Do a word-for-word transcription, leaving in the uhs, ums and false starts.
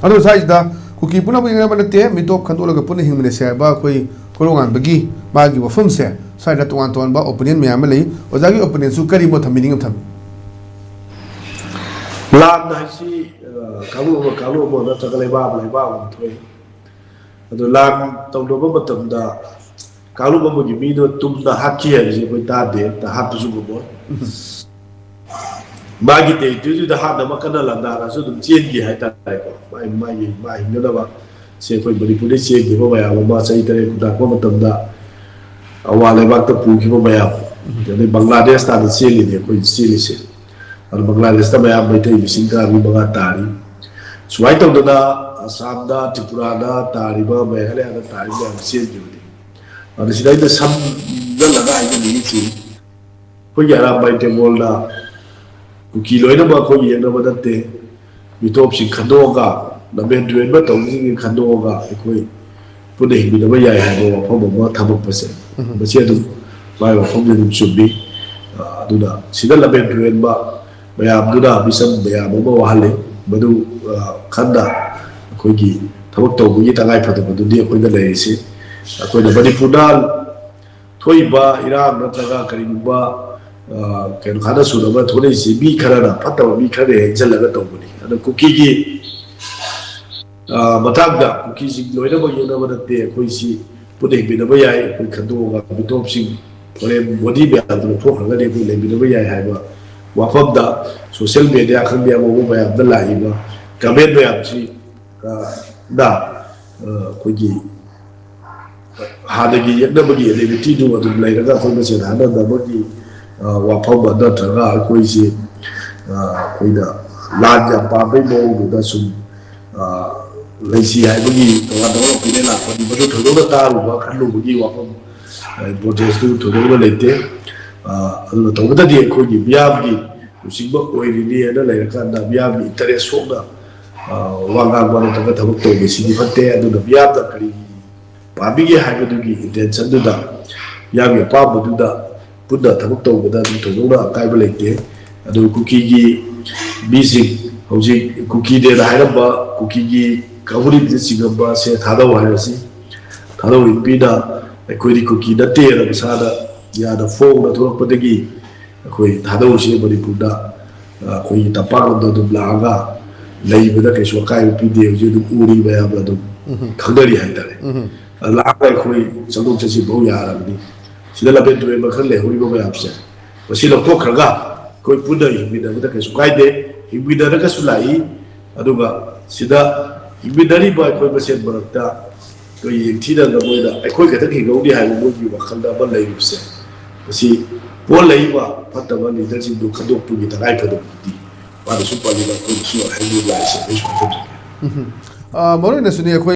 ꯑꯗꯣ ꯁ꯭ꯋꯥꯏꯁꯤꯗ ꯀꯨꯀꯤ ꯄꯨꯝꯅꯃꯛ ꯌꯦꯡꯅꯕ ꯅꯠꯇꯦ, ꯃꯤꯇꯣꯞ ꯈꯟꯗꯣꯛꯂꯒ ꯄꯨꯟꯅ ꯍꯤꯡꯃꯤꯟꯅꯁꯦ ꯍꯥꯏꯕ ꯑꯩꯈꯣꯏ ꯀꯣꯔꯧꯉꯥꯟꯕꯒꯤ ꯃꯥꯒꯤ ꯋꯥꯐꯝꯁꯦ ꯁ꯭ꯋꯥꯏꯗ ꯇꯣꯉꯥꯟ ꯇꯣꯉꯥꯟꯕ opinion ꯃꯌꯥꯝ ꯑꯃ ꯂꯩ꯫ ꯑꯣꯖꯥꯒꯤ opinion ꯁꯨ ꯀꯔꯤ ꯃꯣꯠ ꯊꯝꯕꯤꯅꯤꯡꯉꯤ ꯊꯝꯕꯤ? ꯂꯥꯟ ꯍꯥꯏꯁꯤ ꯀꯥꯡꯂꯨꯞ ꯑꯃ ꯀꯥꯡꯂꯨꯞ ꯑꯃ ꯅꯠꯇ꯭ꯔꯒ ꯂꯩꯕꯥꯛ ꯑꯃ ꯂꯩꯕꯥꯛ ꯑꯃ ꯊꯣꯛꯏ꯫ ꯑꯗꯣ ꯂꯥꯟ ꯇꯧꯅꯕ ꯃꯇꯝꯗ ꯀꯥꯡꯂꯨꯞ ꯑꯃꯒꯤ ꯃꯤꯗꯣ ꯇꯨꯝꯅ ꯍꯥꯠꯈꯤ ꯍꯥꯏꯕꯁꯤ ꯑꯩꯈꯣꯏ ꯇꯥꯗꯦ, ꯍꯥꯠꯄꯁꯨ ꯉꯝꯃꯣꯏ꯫ ꯃꯥꯒꯤ territory ꯗꯨꯗ ꯍꯥꯠꯅꯕ ꯀꯟꯅ ꯂꯥꯟꯗꯥꯔꯁꯨ ꯑꯗꯨꯝ ꯆꯦꯟꯈꯤ ꯍꯥꯏꯇꯥꯔꯦꯀꯣ꯫ ꯃꯥꯏ ꯃꯥꯒꯤ ꯃꯥ ꯍꯤꯡꯅꯅꯕ ꯁꯦ ꯑꯩꯈꯣꯏ ꯃꯅꯤꯄꯨꯔꯗ ꯆꯦꯟꯈꯤꯕ ꯃꯌꯥꯝ ꯑꯃ ꯆꯍꯤ ꯇꯔꯦꯠ ꯈꯨꯟꯇꯥꯛꯄ ꯃꯇꯝꯗ ꯑꯋꯥ ꯂꯩꯕꯥꯛꯇ ꯄꯨꯈꯤꯕ ꯃꯌꯥꯝ, ꯑꯗꯩ ꯕꯪꯒ꯭ꯂꯥꯗꯦꯁ ꯇꯥꯟꯅ ꯆꯦꯜꯂꯤꯅꯦ ꯑꯩꯈꯣꯏ ꯆꯦꯜꯂꯤꯁꯦ꯫ ꯑꯗꯨ ꯕꯪꯒ꯭ꯂꯥꯗꯦꯁꯇ ꯃꯌꯥꯝ ꯃꯩꯇꯩ ꯂꯤꯁꯤꯡ ꯇꯔꯥ ꯃꯤ ꯃꯉꯥ ꯇꯥꯔꯤ꯫ ꯁꯨꯃꯥꯏꯅ ꯇꯧꯗꯅ ꯑꯁꯥꯝꯗ, ꯇ꯭ꯔꯤꯄꯨꯔꯥꯗ ꯇꯥꯔꯤꯕ, ꯃꯦꯘꯥꯂꯌꯥꯗ ꯇꯥꯔꯤꯕ ꯃꯌꯥꯝ ꯆꯦꯟꯈꯤꯕꯅꯤ꯫ ꯑꯗꯨ ꯁꯤꯗ ꯑꯩꯅ ꯁꯝꯖꯜꯂꯒ ꯍꯥꯏꯖꯅꯤꯡꯉꯤꯁꯤ, ꯑꯩꯈꯣꯏꯒꯤ ꯑꯔꯥꯝꯕꯥꯏ ꯇꯦꯡꯒꯣꯜꯅ ꯀꯨꯀꯤ ꯂꯣꯏꯅꯃꯛ ꯑꯩꯈꯣꯏ ꯌꯦꯡꯅꯕ ꯅꯠꯇꯦ, ꯃꯤꯇꯣꯞꯁꯤꯡ ꯈꯟꯗꯣꯛꯑꯒ ꯂꯝꯕꯦꯟ ꯇꯨꯔꯦꯟꯕ ꯇꯧꯕꯁꯤꯡꯁꯤ ꯈꯟꯗꯣꯛꯑꯒ ꯑꯩꯈꯣꯏ ꯄꯨꯟꯅ ꯍꯤꯡꯃꯤꯟꯅꯕ ꯌꯥꯏ ꯍꯥꯏꯕ ꯋꯥꯐꯝ ꯑꯃ ꯊꯝꯃꯛꯄꯁꯦ, ꯃꯁꯤ ꯑꯗꯨꯝ ꯃꯥꯒꯤ ꯋꯥꯐꯝꯁꯦ ꯑꯗꯨꯝ ꯆꯨꯝꯃꯤ꯫ ꯑ, ꯑꯗꯨꯅ ꯁꯤꯗ ꯂꯝꯕꯦꯟ ꯇꯨꯔꯦꯟꯕ ꯃꯌꯥꯝꯗꯨꯅ ꯃꯤꯆꯝ ꯃꯌꯥꯝ ꯑꯃ ꯋꯥꯍꯜꯂꯤ꯫ ꯃꯗꯨ, ꯑ, ꯈꯟꯅ ꯑꯩꯈꯣꯏꯒꯤ ꯊꯕꯛ ꯇꯧꯕꯒꯤ ꯇꯉꯥꯏ ꯐꯗꯕꯗꯨꯗꯤ ꯑꯩꯈꯣꯏꯗ ꯂꯩꯔꯤꯁꯤ꯫ ꯑꯩꯈꯣꯏꯅ ꯃꯅꯤꯄꯨꯔꯗ ꯊꯣꯛꯏꯕ ꯏꯔꯥꯡ ꯅꯠꯇ꯭ꯔꯒ ꯀꯔꯤꯒꯨꯝꯕ, ꯑ, ꯀꯩꯅꯣ ꯈꯥꯅ ꯁꯨꯅꯕ ꯊꯣꯛꯂꯛꯏꯁꯤ ꯃꯤ ꯈꯔꯅ, ꯐꯠꯇꯕ ꯃꯤ ꯈꯔꯅ ꯍꯦꯛ ꯏꯟꯁꯤꯜꯂꯒ ꯇꯧꯕꯅꯤ꯫ ꯑꯗꯣ ꯀꯨꯀꯤꯒꯤ, ꯑ, ꯃꯇꯥꯡꯗ ꯀꯨꯀꯤꯁꯤꯡ ꯂꯣꯏꯅꯃꯛ ꯌꯦꯛꯅꯕ ꯅꯠꯇꯦ, ꯑꯩꯈꯣꯏꯁꯤ ꯄꯨꯟꯅ ꯍꯤꯡꯃꯤꯟꯅꯕ ꯌꯥꯏ꯫ ꯑꯩꯈꯣꯏ ꯈꯟꯗꯣꯛꯑꯒ ꯃꯤꯇꯣꯞꯁꯤꯡ, foreign body ꯃꯌꯥꯝꯗꯨ ꯂꯧꯊꯣꯛꯈ꯭ꯔꯒꯗꯤ ꯑꯩꯈꯣꯏ ꯂꯩꯃꯤꯟꯅꯕ ꯌꯥꯏ ꯍꯥꯏꯕ ꯋꯥꯐꯝꯗ social media ꯈꯪꯗꯦ, ꯑꯃ ꯑꯃ ꯃꯌꯥꯝꯗ ꯂꯥꯛꯏꯕ comment ꯃꯌꯥꯝꯁꯤ, ꯑ, ꯗ, ꯑ, ꯑꯩꯈꯣꯏꯒꯤ ꯍꯥꯟꯅꯒꯤ ꯌꯦꯛꯅꯕꯒꯤ enmity ꯗꯨ ꯑꯗꯨꯝ ꯂꯩꯔꯒ ꯑꯩꯈꯣꯏ ꯃꯁꯦꯟ ꯍꯥꯠꯅꯅꯕꯒꯤ, ꯑ, ꯋꯥꯐꯝ ꯅꯠꯇ꯭ꯔꯒ ꯑꯩꯈꯣꯏꯁꯤ, ꯑ, ꯑꯩꯈꯣꯏꯅ ꯂꯥꯟ ꯌꯥꯝ ꯄꯥꯝꯕꯒꯤ ꯃꯑꯣꯡꯗꯨꯗ ꯁꯨꯝ, ꯑ, ꯂꯩꯁꯤ ꯍꯥꯏꯕꯒꯤ ꯇꯣꯉꯥꯟ ꯇꯣꯉꯥꯟꯕ opinion ꯂꯥꯛꯄꯅꯤ꯫ ꯃꯗꯨ ꯊꯣꯏꯗꯣꯛꯅ ꯇꯥꯔꯨꯕ ꯈꯜꯂꯨꯕꯒꯤ ꯋꯥꯐꯝ, ꯑ, importance ꯇꯨ ꯊꯣꯏꯗꯣꯛꯅ ꯂꯩꯇꯦ꯫ ꯑ, ꯑꯗꯨꯅ ꯇꯧꯕꯇꯗꯤ ꯑꯩꯈꯣꯏꯒꯤ ꯃꯤꯌꯥꯝꯒꯤ ꯂꯨꯆꯤꯡꯕ ꯑꯣꯏꯔꯤꯅꯤ ꯍꯥꯏꯅ ꯂꯩꯔꯀꯥꯟꯗ ꯃꯤꯌꯥꯝꯒꯤ interest ꯁꯣꯛꯅ, ꯑ, ꯋꯥ ꯉꯥꯡꯕ ꯅꯠꯇ꯭ꯔꯒ ꯊꯕꯛ ꯇꯧꯕꯁꯤꯗꯤ ꯐꯠꯇꯦ꯫ ꯑꯗꯨꯅ ꯃꯤꯌꯥꯝꯅ ꯀꯔꯤ ꯄꯥꯝꯃꯤꯒꯦ ꯍꯥꯏꯕꯗꯨꯒꯤ intention ꯗꯨꯗ, ꯃꯤꯌꯥꯝꯒꯤ ꯑꯄꯥꯝꯕꯗꯨꯗ ꯄꯨꯟꯅ ꯊꯕꯛ ꯇꯧꯕꯗ ꯑꯗꯨꯝ ꯊꯣꯏꯗꯣꯛꯅ ꯑꯀꯥꯏꯕ ꯂꯩꯇꯦ꯫ ꯑꯗꯨ ꯀꯨꯀꯤꯒꯤ ꯃꯤꯁꯤꯡ ꯍꯧꯖꯤꯛ ꯀꯨꯀꯤꯅꯦꯅ ꯍꯥꯏꯔꯝꯕ, ꯀꯨꯀꯤꯒꯤ ꯀꯥꯡꯕꯨꯅ ꯆꯤꯡꯉꯝꯕ ꯁꯦ ꯊꯥꯗꯧ ꯍꯥꯏꯔꯁꯤ꯫ ꯊꯥꯗꯧ ꯏꯟꯄꯤꯅ ꯑꯩꯈꯣꯏꯗꯤ ꯀꯨꯀꯤ ꯅꯠꯇꯦꯅ ꯃꯁꯥꯅ ꯌꯥꯝꯅ ꯐꯣꯡꯅ ꯊꯣꯛꯂꯛꯄꯗꯒꯤ ꯑꯩꯈꯣꯏ ꯊꯥꯗꯧꯁꯦ ꯃꯅꯤꯄꯨꯔꯗ, ꯑ, ꯑꯩꯈꯣꯏꯒꯤ ꯇꯝꯄꯥꯛ ꯂꯝꯗ ꯑꯗꯨꯝ ꯂꯥꯛꯑꯒ ꯂꯩꯕꯗ ꯀꯩꯁꯨ ꯑꯀꯥꯏꯕ ꯄꯤꯗꯦ꯫ ꯍꯧꯖꯤꯛ ꯑꯗꯨꯝ ꯎꯔꯤ ꯃꯌꯥꯝꯅ ꯑꯗꯨꯝ ꯈꯪꯅꯔꯤ ꯍꯥꯏꯇꯥꯔꯦ꯫ ꯑ, ꯂꯥꯛꯑꯒ ꯑꯩꯈꯣꯏ ꯆꯪꯊꯣꯛ ꯆꯪꯁꯤꯟ ꯐꯥꯎ ꯌꯥꯔꯕꯅꯤ꯫ ꯁꯤꯗ ꯂꯝꯕꯦꯟ ꯇꯨꯔꯦꯟ ꯃꯈꯜ ꯂꯩꯍꯧꯔꯤꯕ ꯃꯌꯥꯝꯁꯦ, ꯃꯁꯤ ꯂꯧꯊꯣꯛꯈ꯭ꯔꯒ ꯑꯩꯈꯣꯏ ꯄꯨꯟꯅ ꯍꯤꯡꯃꯤꯟꯅꯕꯗ ꯀꯩꯁꯨ ꯀꯥꯏꯗꯦ꯫ ꯍꯤꯡꯃꯤꯟꯅꯔꯒꯁꯨ ꯂꯥꯛꯏ, ꯑꯗꯨꯒ ꯁꯤꯗ ꯍꯤꯡꯃꯤꯟꯅꯔꯤꯕ ꯑꯩꯈꯣꯏ ꯃꯁꯦꯟ ꯃꯔꯛꯇ ꯑꯩꯈꯣꯏ ꯌꯦꯡꯊꯤꯅꯅ ꯃꯣꯏꯅ ꯑꯩꯈꯣꯏ ꯈꯛꯇꯪ ꯍꯤꯡꯍꯧꯅꯤ ꯍꯥꯏꯕ ꯃꯣꯏꯒꯤ ꯋꯥꯈꯜꯗ ꯑꯃ ꯂꯩꯔꯤꯕꯁꯦ, ꯃꯁꯤ ꯄꯣꯜꯂꯛꯏꯕ ꯐꯠꯇꯕ ꯂꯤꯗꯔꯁꯤꯡꯗꯨ ꯈꯟꯗꯣꯛꯄꯒꯤ ꯇꯉꯥꯏ ꯐꯗꯕꯗꯤ ꯃꯥꯅꯁꯨ ꯄꯜꯂꯤꯕ ꯑꯩꯈꯣꯏꯅꯁꯨ ꯍꯥꯏꯕꯤꯕ ꯂꯥꯛꯏꯁꯦ ꯑꯩꯁꯨ ꯈꯟꯖꯕ꯫ ꯃꯔꯨ ꯑꯣꯏꯅꯁꯨꯅꯤ ꯑꯩꯈꯣꯏ